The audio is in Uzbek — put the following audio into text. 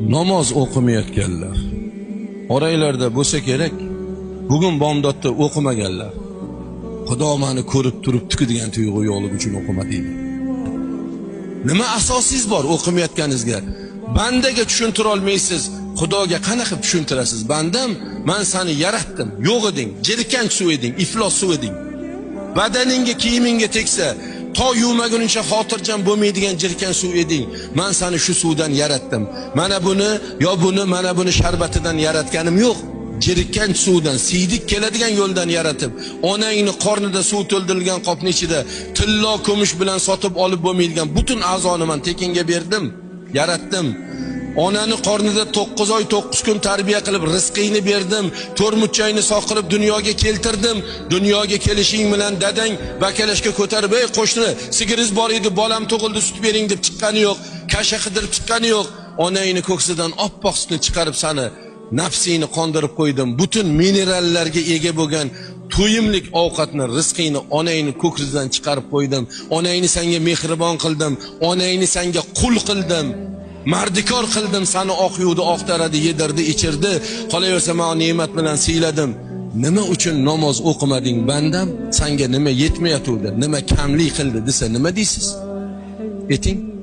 Namoz o'qimayotganlar oranglarda bo'lsa kerak, bugun bomdodda o'qimaganlar. Xudo meni ko'rib turibdi-ku degan tuyg'u yo'qligi uchun o'qimadinglar. Nima asosingiz bor o'qimayotganingizga? Bandaga tushuntira olmaysiz, Xudoga qanaqa tushuntirasiz? Bandam, men seni yaratdim, yo'q eding, jirkanch suv eding, iflos suv eding. Badaningga, kiyimingga tegsa, to yuvmaguningcha xotirjam bo'lmaydigan jirkan suv eding. Men seni shu suvdan yaratdim. Mana buni yo buni, mana buni sharbatidan yaratganim yo'q. Jirkanch suvdan, siydik keladigan yo'ldan yaratib, onangni qornida suv to'ldirilgan qopni ichida tillo kumush bilan sotib olib bo'lmaydigan butun a'zoni men tekinga berdim, yaratdim. Onani qornida 9 oy 9 kun tarbiya qilib rizqingni berdim, to'rmuchangni sog' qilib dunyoga keltirdim. Dunyoga kelishing bilan dadang bakalashga ko'tarib, "Ey qo'shni, sigiringiz bor edi, bolam tug'ildi, sut bering" deb chiqqani yo'q, kasha qidirib chiqqani yo'q. Onangni ko'ksidan oppoq sutni chiqarib sani nafsingni qondirib qo'ydim. Butun minerallarga ega bo'lgan to'yimlik ovqatni, rizqingni onangni ko'ksidan chiqarib qo'ydim. Onangni senga mehribon qildim, onangni senga qul qildim. Mardikor qildim, sani oq yuvdi, oqtaradi, yedirdi, ichirdi. Qolaversa men ne'mat bilan siyladim. Nima uchun namoz o'qimading bandam? Senga nima yetmayotgandi? Nima kamlik qildi desa nima deysiz? Ayting.